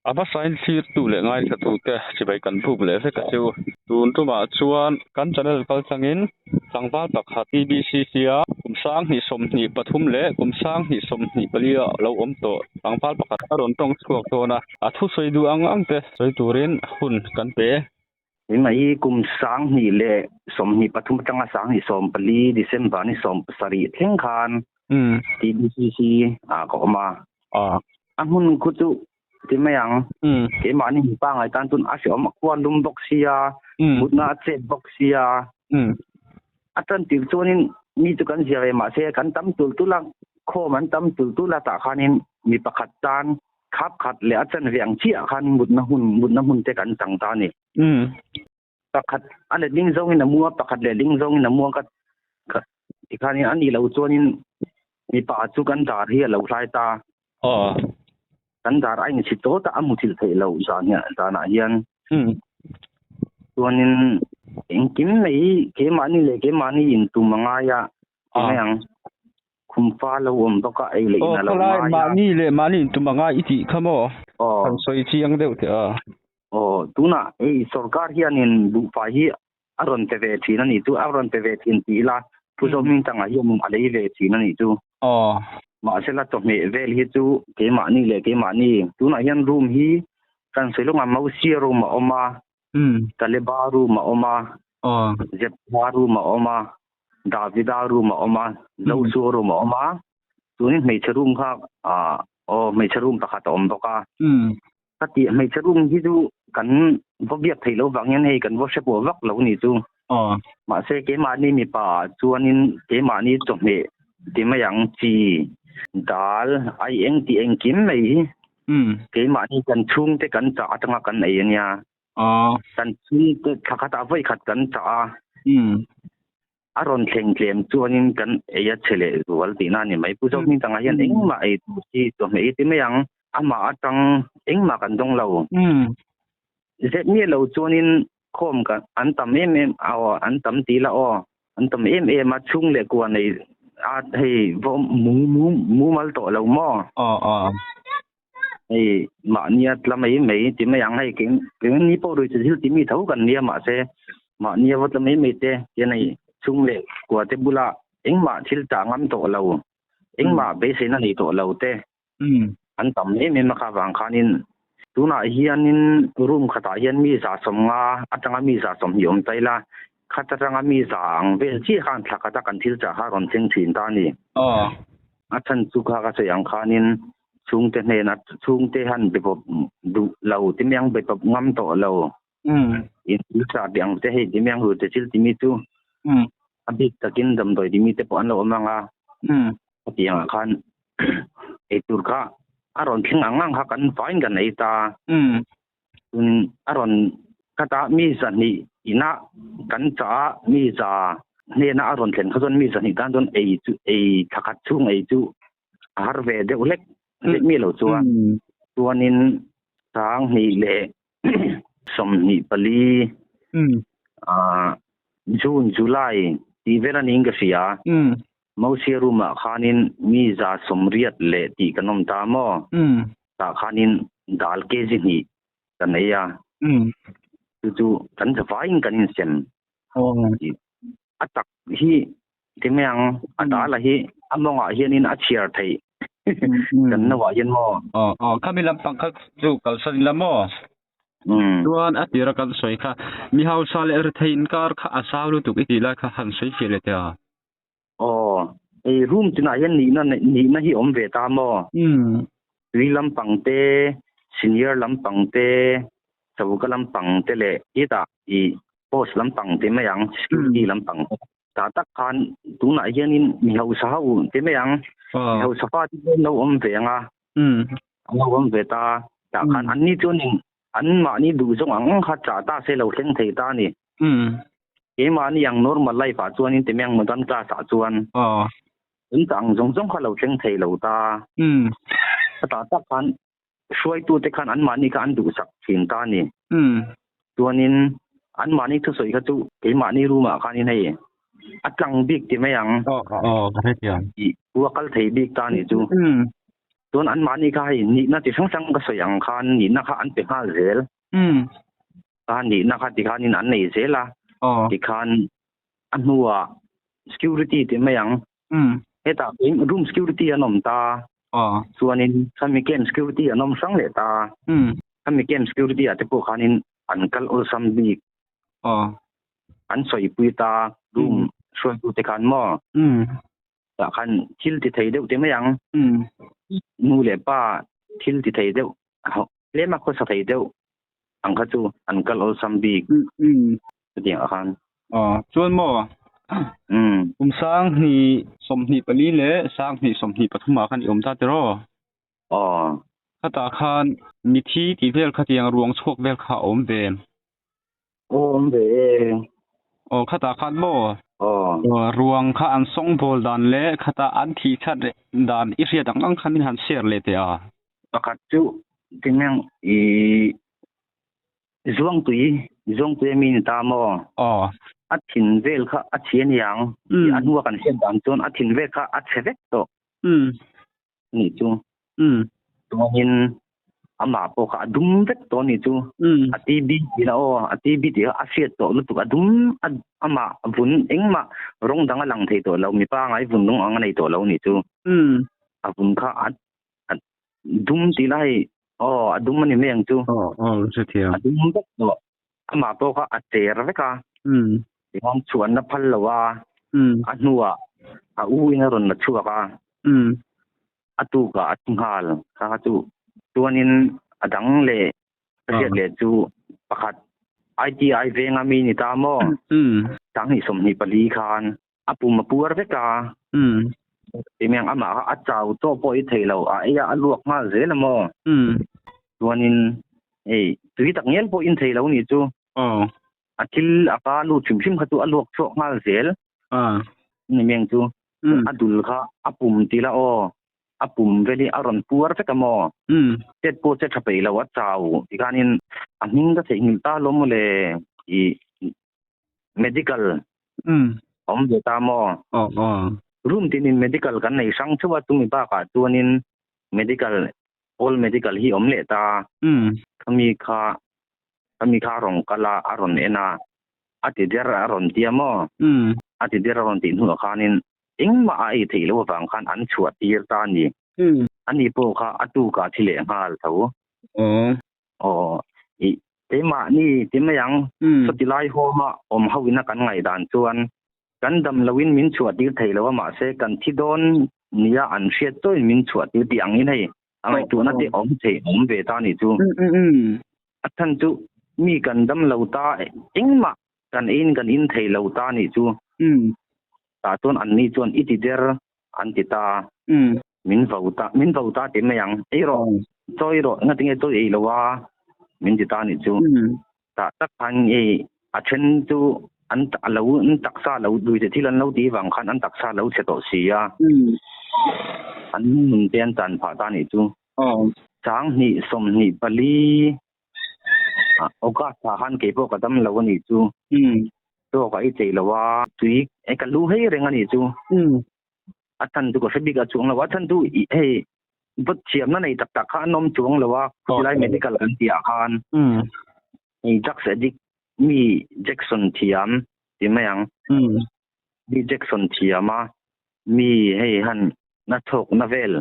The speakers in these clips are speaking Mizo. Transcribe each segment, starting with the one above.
A hmasain thlirtu leh ngaithlatute chibai kan buk leh vek a chu. Tun tumah chuan kan channel kaltlangin tlangval pakhat TBCC a kum 2023 leh kum 2024 a lo awm tawh tlangval pakhat a rawn tawng chhuak dawn a, a thusawi duh ang ang te sawi turin hun kan pe. Tunah hi kum 2023 atanga 2024 December ni 17 thleng khan TBCC ah ka awm a. A hmun khu chu ti mai ang. Keimahni hmun pangngai tan chuan a hrehawm a khua lum bawk sia, mutna a chet bawk sia. A tan tir chuanin mi chu kan zia ve mahse kan tam tul tul a, khawm an tam tul tul a tah khanin mi pakhat tan Khap khat leh a chanve ang chiah khan mutna hun mutna hmun te kan chang ta a ni. Pakhat a letling zawngin a mu a, pakhat letling zawngin a mu a ka ka tikhanin a nih loh chuanin mipa chu kan dar hi a lo hlai ta. Kan dar a inchhi tawt a, a muthilh theih loh zan hian zanah hian. Chuanin engkim mai hi keimahni leh keimahni intum a ngai a ti mai ang. Khum fa lo awm bawk a, ei leh in a lo ngai a. Mahni leh mahni intum a ngai i tih kha maw? Kan sawi chiang deuh teh a. Aw, tunah hei sorkar hianin duhfai hi a rawn pe ve thin a nih chu, a rawn pe ve thin tih ila Pu Zohmingtanga hianin a lei ve thin a nih chu. Mahsela chawhmeh vel hi chu keimahni leh keimahni, tunah hian room hi kan sawi lawngah Mausia room a awm a, Kaleba room a awm a, Zepha room a awm a, Davida room a awm a, Joshua room a awm a, chuanin hmeichhe room kha ah aw hmeichhe room pakhat a awm bawk a. Ka tih hmeichhe room hi chu kan va biak theih loh vang hian hei kan va hre pawh vak lo ni chu. Mahse keimahni mipa ah chuanin keimahni chawhmeh ti mai ang chi dal ai eng tih engkim mai hi keimahni kan chhungte kan chah atanga kan ei ania. Kan chhungte thla khatah vawi khat kan chah a, a rawn thleng tlem chuanin kan ei a che leh zual tihna a ni mai. Pu Zohmingtanga hian engmah ei tur hi chawhmeh hi ti mai ang, amah atang engmah kan dawng lo. Zep miah lo chuanin khawm kan an tam em em aw an tam ti ila aw, an tam em em a chhung leh kua nei a hei vawm mu mu mumal tawh lo maw? Hei mahnia tla mai mai ti mai ang hei keng keng ni pawh rui thil ti mi tho kan nia mahse mahnia va tla mai mai te tian hei chhung leh kua te bula engmah thil chah ngam tawh lo engmah beiseina nei tawh lo te an tam em em a kha vang khanin tunah hianin room khatah hian mi 150 atanga mi 120 awm ta ila khat atanga mi 100 ang vel chiah khan thla khata kan thil chah kha rawn thleng thin ta a ni. A chhan chu kha ka sawi ang khanin chhungte hnena chhungte han be pawp duh lo ti mai ang be pawp ngam tawh lo. In thil tha tih ang te hei ti mai ang ru te thil timi chu a bik takin damdawi timi te pawh an lo awm ang a. Hetiang ah khan eitur kha a rawn thleng ang ang kha kan vain kan ei ta. A rawn khat a mi 200 ina kan chah a mi 100 hnena a rawn thlen kha chuan mi 200 tan chuan ei chu ei thla khat chhung ei chu a har ve deuh hlek hlek mi lo chuan chuanin 2024 June July tih vel a niin ka hria Mosia room ah khanin mi 180 leh tih kan awm ta maw? Tah khanin dal kg 2 kan ei a. Chu chu kan zavaiin kan insem. A tak hi ti mai ang, a dal a hi a mawngah hianin a chhiar theih kan nauah hian maw? Aw aw, khami lampang kha chu kalsan ila maw? Chuan a tira kan sawi kha mi hausa leh rethei inkar kha a zau lutuk i tih lai kha han sawi fiah leh teh a. Aw, hei room chinah hian nihna nihna hi awm ve ta maw? Tui lampang te, senior lampang te, choka lampang te leh hetah ih post lampang te mai ang, security lampang te. Tah tak khan tunah hianin mi hausa ho te mai ang, mi hausa fa te pawh an lo awm ve ang a, an lo awm ve ta. Tah khan anni chuanin anmahni duh zawng ang kha chah ta se lo thleng thei ta a ni. Keimahni ang normal life ah chuanin ti mai ang modern class ah chuan kan chah ang zawng zawng kha lo thleng thei lo ta. A tah tak khan hruaitute khan anmahni kha an duhsak thin ta a ni. Chuanin anmahni thusawi kha chu keimahni room ah khanin hei a tlang bik ti mai ang. Ih, u a kal thei bik ta a ni chu. Chuan anmahni kha hei nihna chi hrang hrang ka sawi ang khan nihna kha an pe nghal zel. Kha nihna kha tikhanin an nei zel a. Tikhan a hnuah security tih mai ang. Hetah room security an awm ta. Chuanin khami camp security an awm hrang leh ta. Khami camp security ah te pawh khanin an kal awlsam bik. An sawipui ta room hruaitute khan maw. Tah khan thil ti thei deuh te mai ang. Nu leh pa thil ti thei deuh tlema khawsa thei deuh ang kha chu an kal awlsam bik chutiang ah khan. Aw chuan maw kum sanghnih 24 leh sanghnih 23 ah khan i awm ta tiraw? Aw. Khatah khan mithi tih vel khatiang ruang chhuak vel kha a awm ve. Aw awm ve e. Aw khatah khan maw? Aw. Ruang kha an sawngbawl dan leh khatah an thih that dan i hriat ang ang kha min han share leh teh a. Pakhat chu tinge i Zuangtui, Zuangtui a mi ni ta maw? Aw. A thin vel kha a chhe aniang. A hnua kan hriat dan chuan a thin vel kha a chhe vek tawh. Nih chu. Chuanin amah pawh kha a dum vek tawh anih chu. A TB tih na aw, a TB tih kha a hriat tawh lutuk a dum a amah vun engmah rawng dang a lang thei tawh lo mipa ngai vun rawng ang a nei tawh lo anih chu. A vun kha a a dum tih lai aw a dum a ni mai ang chu. Aw aw hrethiam. A dum vek tawh amah pawh kha a cher vek a. Tichuan chhuanna phal lo a. A hnuah a u in a rawn la chhuak a. A tukah a thi nghal kha kha chu. Chuanin a dang leh ka hriat leh chu pakhat ITI venga mi ni ta maw? Sanghnih 24 khan a pum a puar vek a. Timiang amah kha a chau chaw pawh i thei lo a ei a a luak nghal zel a maw? Chuanin hei tui tak ngial pawh in thei lo ni chu. A thil a ka lut hrim hrim kha chu a luak chhuak nghal zel. Ni meng chu a dul kha a pum ti la aw a pum vel hi a rawn puar vek a maw chet pawh chet tha peih lo a chau tikhanin a hming ka theihnghilh ta lo maw le i medical awm ve ta maw room tinin medical kan nei hrang theuh a chumi bakah chuanin medical all medical hi awm leh ta khami kha khami kha a rawn kal a a rawn en a a ti der a rawn ti a maw? A ti der a rawn tih hnuah khanin engmah a ei theih loh avang khan an chhuah tir ta a ni. Ani pawh kha a tukah thi leh nghal tho. Aw, i keimahni ti mai ang. Sawti lai hawma awm ho ina kan ngaihdan chuan kan dam loin min chhuah tir thei lo a mahse kan thi dawn nia an hriat chawiin min chhuah tir tih angin hei a ngaihtuahna te awm thei awm ve ta a nih chu. A chhan chu mi kan dam lo ta engmah kan eiin kan in thei lo ta nih chu. Tah chuan anni chuan i ti der an ti ta. Min vo ta min vo ta ti mai ang. Ei rawh chawi rawh enga tinge chawi ei lo a min ti ta nih chu. Tah tak khan ei a then chu an lo an taksa lo dui te thil an lo tih vang khan an taksa lo chhe tawh si a. An nun te an chan phah ta nih chu. Sanghnih 24 August ah khan kei pawh ka dam lo a nih chu. Chaw ka ei thei lo a, tui ka lu hei reng a nih chu. A chhan chu ka hre bik a chuang lo a, a chhan chu hei vawt thiamna nei tak tak kha an awm chuang lo a, khawilai medical kan tih ah khan hei drugs addict mi Jackson thiam ti mai ang. Mi Jackson thiam a, mi hei han na chhawk na vel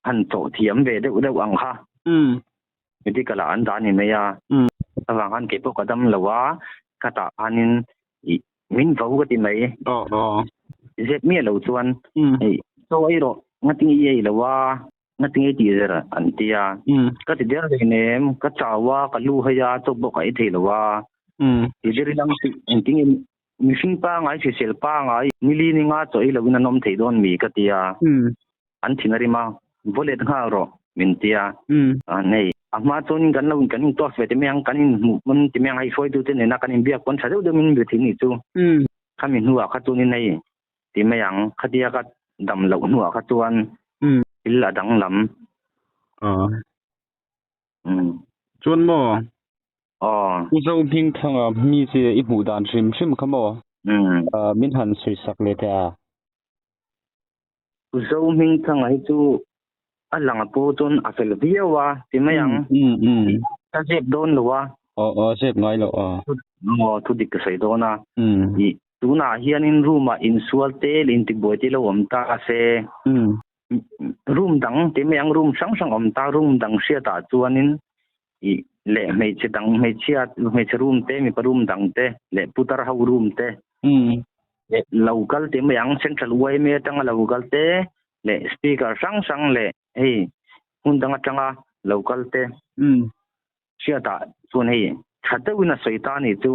han chawh thiam ve deuh deuh ang kha. Medical ah an dah a ni mai a. Avang khan kei pawh ka dam lo a, ka tah khanin ih min vo ka ti mai. Zep miah lo chuan hei chaw ei rawh ngatinge i ei lo a, ngatinge i tih zer an ti a. Ka ti der reng em, ka chau a, ka lu hei a, chaw pawh ka ei thei lo a. Ti der ila engtinge Mihring pangai hrisel pangai nili ni nga chaw ei loin an awm thei dawn mi ka ti a, an thin a rim a, vaw let nghal rawh min ti a, nei a hma chuanin kan lo kan in toss ve ti mai ang, kan in hmuh pawn ti mai ang hei hruaitute nena kan in biak pawn tha deuh deuh min be thin nih chu, khami hnuah kha chuanin hei ti mai ang, khatia ka dam loh hnuah kha chuan thil a danglam. Chuan maw? Aw. U Zohmingthanga mi che i hmuh dan hrim hrim kha maw? Min han sawi sak leh teh a. U Zohmingthanga hi chu A lang a pawh chuan a fel viau a ti mai ang. Ka zep dawn lo a. Aw aw zep ngai loh a. Aw thu dik ka sawi dawn a. Ih tunah hianin room ah insual te leh intibuai te lo awm ta se. Room dang ti mai ang room hrang hrang awm ta room dang hriatah chuanin ih leh hmeichhe dang hmeichhia hmeichhe room te mipa room dang te leh putar ho room te leh lo kal ti mai ang central yma atanga lo kal te leh speaker hrang hrang leh hei hmun dang atanga lo kal te hriatah chuan hei tha deuhin a sawi ta a nih chu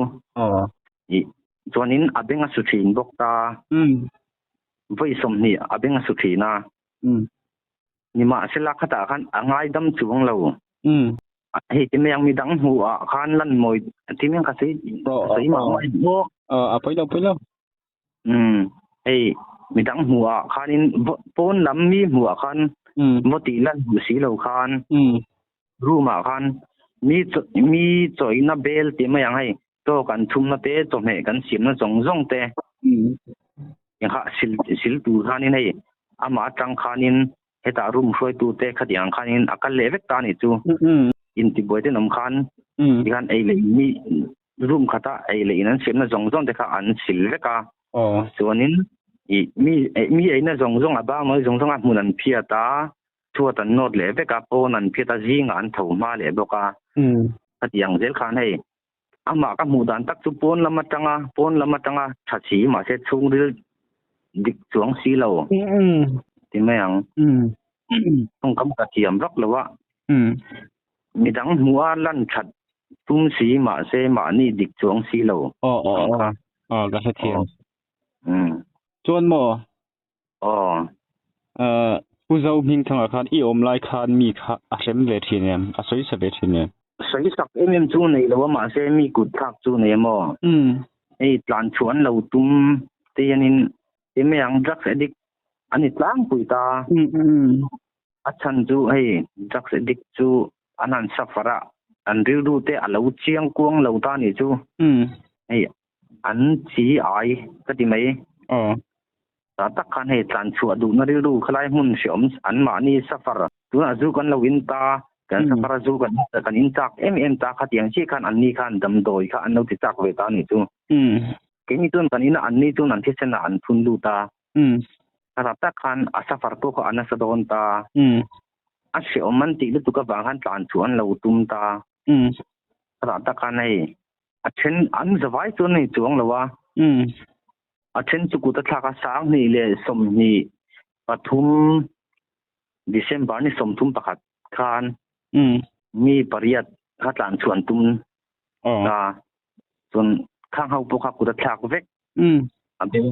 ih chuanin a beng a su thin bawk ta vawi sawmhnih a beng a su thin a nimahsela khatah khan a ngaidam chuang lo hei ti mai ang midang hmuhah khan lan mawi ti mai ang ka sawi sawi mah mah maw a pawi lo pawi lo hei midang hmuhah khanin pawn lam mi hmuhah khan vaw tih lan duh si lo khan room ah khan mi mi chawihna bel tih mai ang hei chaw kan thumna te chawhmeh kan siamna zawng zawng te engkha sil sil tur khanin hei amah atang khanin hetah room hruaitu te khatiang ang khanin a kal leh vek ta a nih chu intibuai te an awm khan tikhan ei leh mi room khata ei leh in an siamna zawng zawng te kha an sil vek a chuanin ih mi mi eina zawng zawng a bang nawi zawng zawng a hmun an phiat a chhuat an nawt leh vek a pawn an phiat a zingah an tho hma leh bawk a khatiang zel khan hei amah ka hmuh dan tak chu pawn lam atanga pawn lam atanga tha si mahse chhungril dik chuang si lo ti mai ang tawngkam ka thiam vak lo a midang hmuh a lan that tum si mahse mahni dik chuang si lo aw aw aw aw ka hrethiam chuan maw Aw. Ahh Pu Zo Hmingthanga khan i awm lai khan mi kha a hrem ve thin em? A sawi sa ve thin em? Sawi sak em em chu nei lo a mahse mi kut thlak chu nei em aw. Hei tlan chhuah an lo tum te hianin ti mai ang drugs addict an ni tlangpui ta. A chhan chu hei drugs addict chu an han suffer a an rilru te a lo chiang kuang lo ta nih chu. Hei An chi ai ka ti mai. Aw. Tah tak khan hei tlan chhuah duhna rilru khalai hmun hreawm an mahni safar tunah zu kan lo in ta, kan safar a zu kan kan in chak em em ta khatiang chiah khan anni khan damdawi kha an lo ti chak ve ta a nih chu. Keini chuan kan ina anni chuan an thisen ah an phun lut a. Khatah tak khan a safar pawh kha a nasa dawn ta. A hreawm an tih lutuk avang khan tlan chhuah an lo tum ta. Khatah tak khan hei A then an zavai chuan a ni chuang lo a. A then chu kut a thlak a 2023 December ni 31 khan mi pariat kha tlan chhuan tum ta chuan khang ho pawh kha kut a thlak vek. A beng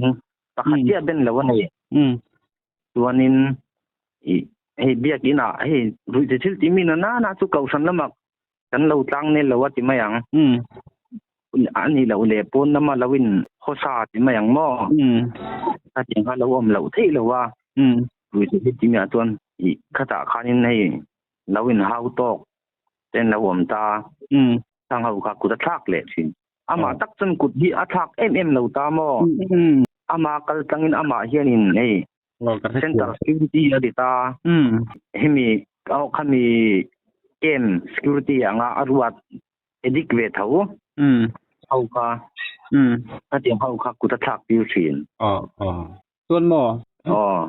pakhat chiah ben lo a ni. Chuanin ih hei biakin ah hei ruihtheih thil tih mi na na chu kohhran lamah Kan lo tlang nel lo a ti mai ang. A nih loh leh pawn lama lo in hawsa ti mai ang maw? Khatiang kha lo awm loh theih lo a. Ruihtheih hi ti miah chuan ih khatah khanin hei lo in hau tawk ten lo awm ta. Thang ho kha kut a thlak leh thin. Amah tak chuan kut hi a thlak em em lo ta maw? Ama kal tlangin amah hianin hei Center security a ti ta. Hemi aw khami camp security anga a ruat addict ve tho ho kha khatiang ho kha kut a thlak tir thin. Aw aw chuan maw? Aw.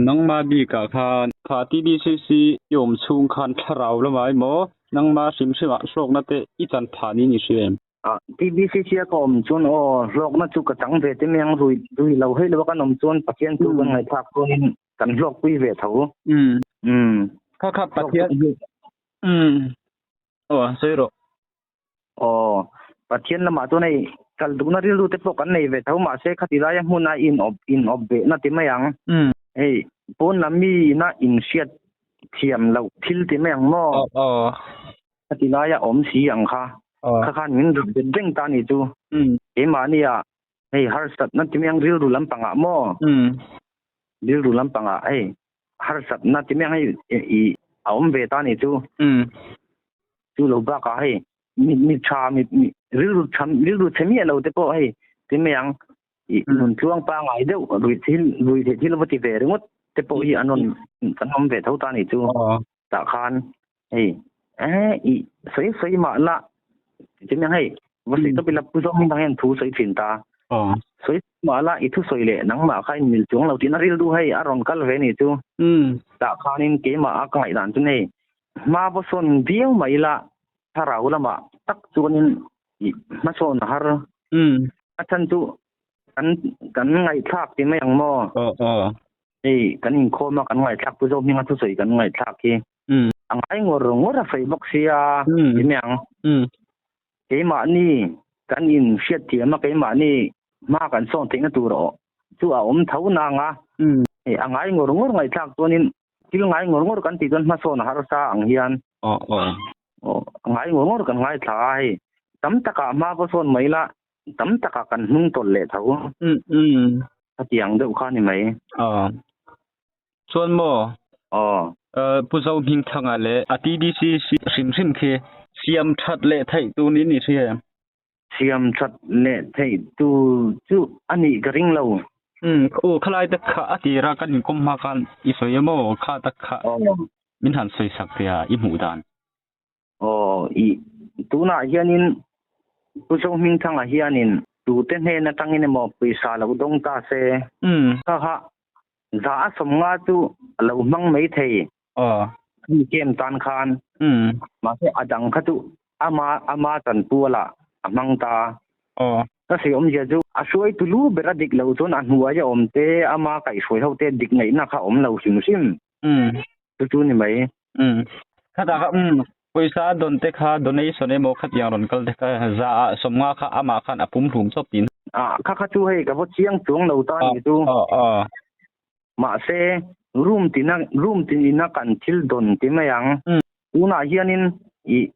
Nangma bikah khan kha TBCC i awm chhung khan thlarau lamah emaw nangma hrim hrimah hlawkna te i chan phah niin i hria em? TBCC a ka awm chuan aw hlawkna chu ka chang ve te mai ang rui rui lo hei lo a kan awm chuan Pathian chu kan ngaihthlak chuanin kan hlawkpui ve tho. Umm. Kha kha Pathian Umm. Aw sawi rawh. Aw Pathian lamah chuan hei kal duhna rilru te pawh kan nei ve tho mahse khati laia hmuna in awp in awp behna ti mai ang. Hei pawn lam mi ina inhriat thiam loh thil ti mai ang maw? Aw aw. Khati laia awm si ang kha. Kha khan min rap bet reng ta ni chu. Keimahnia hei harsatna ti mai ang rilru lampangah maw? Rilru lampangah hei harsatna ti mai ang hei i a awm ve ta ni chu. Chu lo bakah hei mi mi tha mi mi rilru tha rilru chhe miah lo te pawh hei ti mai ang i nun tluang pangai deuh rui thil rui theih thil va ti ve ringawt. te pawh hi an rawn kan awm ve tho ta a nih chu. Tah khan hei eh i sawi sawi mah la ti mai ang hei va sawi tawp ila Pu Zohmingthanga hian thu sawi thin ta. Sawi mah la i thusawi leh nangmah kha in mil chuang lo tiin a rilru hei a rawn kal ve a nih chu. Tah khanin keimah a ka ngaihdan chu nei hma va sawn viau mai ila thlarau lamah tak chuanin i hmasawn a har. A chhan chu kan kan ngaihthlak ti mai ang maw? Hei kan inkhawm a kan ngaihthlak Pu Zohminga thusawi kan ngaihthlak hi a ngai ngawr ngawr a sawi bawk sia ti mai ang. Keimahni kan in hriatthiam a, keimahni hma kan sawn theihna tur chu a awm tho nang a. Hei a ngai ngawr ngawr ngaihthlak chuanin thil ngai ngawr ngawr kan tih chuan hmasawn a harsa ang hian a ngai ngawr ngawr kan ngaithla a hei. Tam takah hma pawh sawn mai la, tam takah kan hnung tawlh leh tho. Khatiang deuh kha ni mai. Chuan maw? Aw. Pu Zohmingthanga leh a TBCC hrim hrim khi siam that leh theih tur niin i hria em? Siam that leh theih tur chu a nih ka ring lo. Umm, aw khalai te kha a tira kan inkawm hma khan i sawi em aw? Kha tak kha min han sawi sak teh a i hmuh dan. Aw, i tunah hianin Pu Zohmingthanga hianin tute hnen atangin emaw pawisa lo dawng ta se, kha kha za a sawmnga chu a lo hmang mai thei. Aw. Ani kem tan khan. Mahse a dang kha chu ama ama chanpualah a hmang ta. Aw. Ka sawi awmzia chu a hruaitu lu ber a dik lo chuan a hnuaia awm te, ama kaihhruai ho te dik ngaihna kha a awm lo hrim hrim. Chu chu ni mai. Khatah kha pawisa dawn te kha donation emaw khatiang rawn kal te kha za ah sawmnga kha amah khan a pum hlum chawp tin. Ah kha kha chu hei ka va chiang chuang lo ta ni chu. Mahse room tina room tin ina kan thil dawn ti mai ang. Tunah hianin i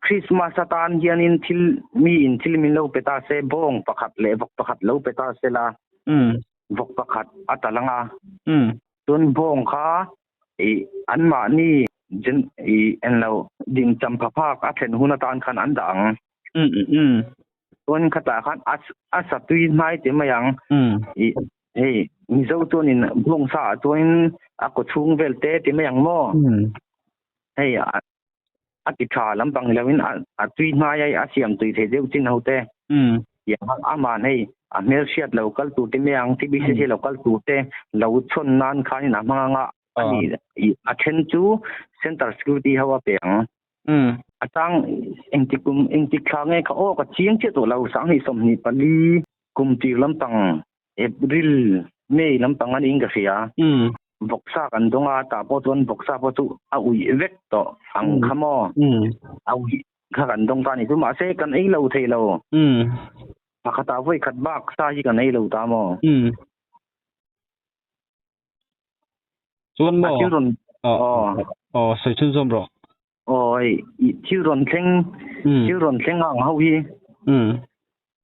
Christmas atan hianin thil mi in thil min lo pe ta se bawng pakhat leh vawk pakhat lo pe ta sela. Vawk pakhat a tal anga. Chuan bawng kha i anmahni i en lo din champha phak a thlen hun atan khan an dah ang. Chuan khatah khan a sa tui hnai te mai ang. I hei Mizo chuanin bawng sa ah chuanin a kaw chhung vel te ti mai ang maw? Hei a ti tha lampang ni loin a tui hnai a siam tui thei deuh chin ho te. Aman hei a hmel hriat lo kal tur te mai ang TBCC lo kal tur te lo chhawn nan khanin a hmang anga ani a then chu center security ho a pe ang. A chang engtik kum engtik thla nge kha aw ka chiang chiah tawh lo sanghnih 24 kum tir lampang April May lampang aniin ka hria. Vawksa kan dawng a, tah pawh chuan vawksa pawh chu a uih vek tawh ang kha maw? A uih kha kan dawng ta a ni chu. Mahse, kan ei lo thei lo. Pakhatah vawi khat bak sa hi kan ei lo ta maw? Chuan maw? A thil rawn aw. Aw, sawi chhunzawm rawh. Aw, i thil rawn thleng, thil rawn thleng ang ho hi.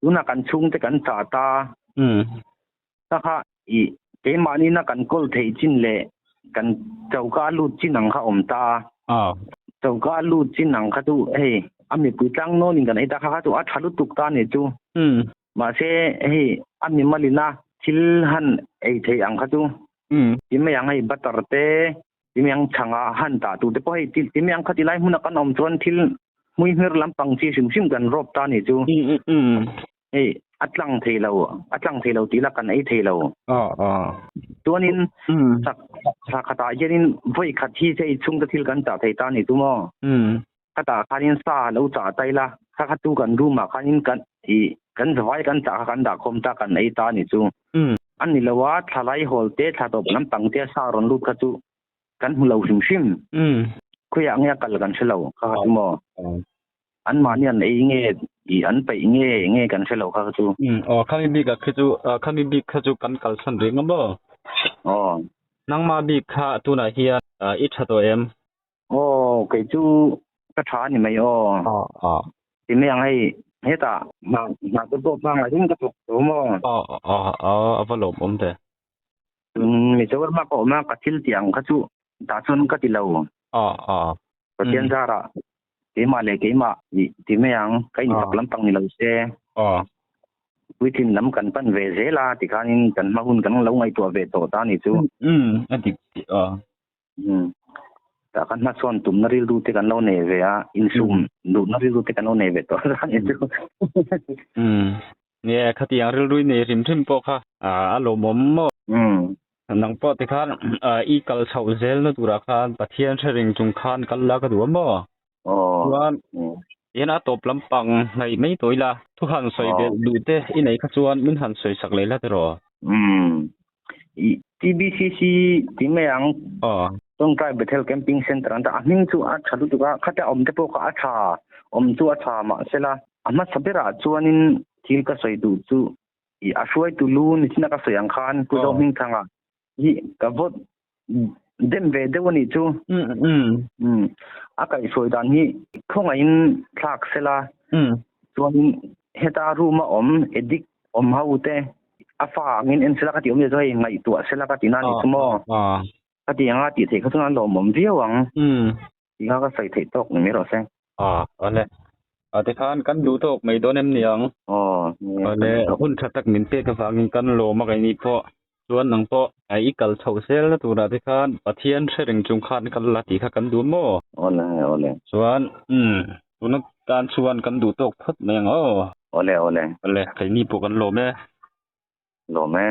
Tunah kan chhungte kan chah ta. Ta kha i keimahni na kan kawl theih chin leh kan choka a lut chin ang kha awm ta a. Choka a lut chin ang kha chu hei a mipui tlang nawnin kan ei ta kha kha chu a tha lutuk ta a nih chu. Mahse hei a mimalina thil han ei theih ang kha chu ti mai ang hei butter te ti mai ang chhanga han dah tur te pawh hei ti mai ang kha ti lai hmuna kan awm chuan thil hmuihmir lampang chi hrim hrim kan rawp ta a nih chu. Hei a tlang thei lo, a tlang thei lo tih la kan ei thei lo. Chuanin sak khatah hianin vawi khat hi hei chhungte thil kan chah thei ta a ni chu maw? Khatah khanin sa lo chah ta ila, kha kha chu kan room ah khanin kan ih kan zavai kan chah kha kan dah khawm ta kan ei ta a ni chu. A ni lo a, thlalai hawl te, thla tawp lampang te a sa rawn lut kha chu kan hmu lo hrim hrim. Khawiah nge a kal kan hre lo kha kha chu maw? Anmahni an ei nge i an peih nge nge kan hre lo kha kha chu. Aw khami bik ah khi chu khami bik kha chu kan kalsan rih ngam maw? Aw. Nangmah bik kha tunah hian i tha tawh em? Aw kei chu ka tha a ni mai aw. Aw aw. Ti mai ang hei hetah hna hna te pawh hmangaih in ka thawk tawh maw? Aw aw aw a va lawmawm ve. Mizoram a ka awm a ka thil tih ang kha chu tah chuan ka ti lo. Aw aw. Pathian zarah keimah leh keimah ti mai ang ka infak lampang ni lo se. Aw. Puitlin lam kan pan ve zel a tikhanin kan hma hun kan lo ngaihtuah ve tawh ta a nih chu. Umm a dik tih aw. Umm tah khan hmasawn tumna rilru te kan lo nei ve a, insum duhna rilru te kan lo nei ve tawh a nih chu. Umm nge khatiang rilru i nei hrim hrim pawh kha a lawmawm maw? Umm. Nang pawh tikhan i kal chhoh zelna turah khan Pathian hre ring chung khan kal la ka duh a maw? Aw. Chuan hian a tawp lampang hnaih mai tawh ila thu han sawi belh duh te i nei kha chuan min han sawi sak leh la tiraw? Umm. I TBCC ti mai ang. Aw. Tawngtai Bethel Camping Centre an ta a hming chu a tha lutuk a, khatia awm te pawh kha a tha, awm chu a tha mahsela a hmasa berah chuanin thil ka sawi duh chu i a hruaitu lu ni chin a ka sawi ang khan Pu Zohmingthanga hi ka vote dem ve deuh a nih chu. Umm a kaihhruai dan hi khawngaihin thlak sela chuanin heta room a awm addict awm ho te a fa angin en sela ka tih awm zia chu hei ngaihtuah sela ka tih na a nih chu maw. Ka tih anga tih theih kha chuan an lawmawm viau ang. Tih kha ka sawi theih tawk ni mai rawh se. A, awle. A tikhan kan duh tawk mai dawn em ni ang? Aw, ni e. Awle, hun tha tak min pek avangin kan lawm a kaini pawh. Chuan nang pawh i kal chhoh zel na turah tikhan Pathian hre reng chung khan kal la tih kha kan duh maw? Awle, awle. Chuan, umm, tuna tan chuan kan duh tawk phawt mai ang aw. Awle, awle. Awle, keini pawh kan lawm e. Lawm e.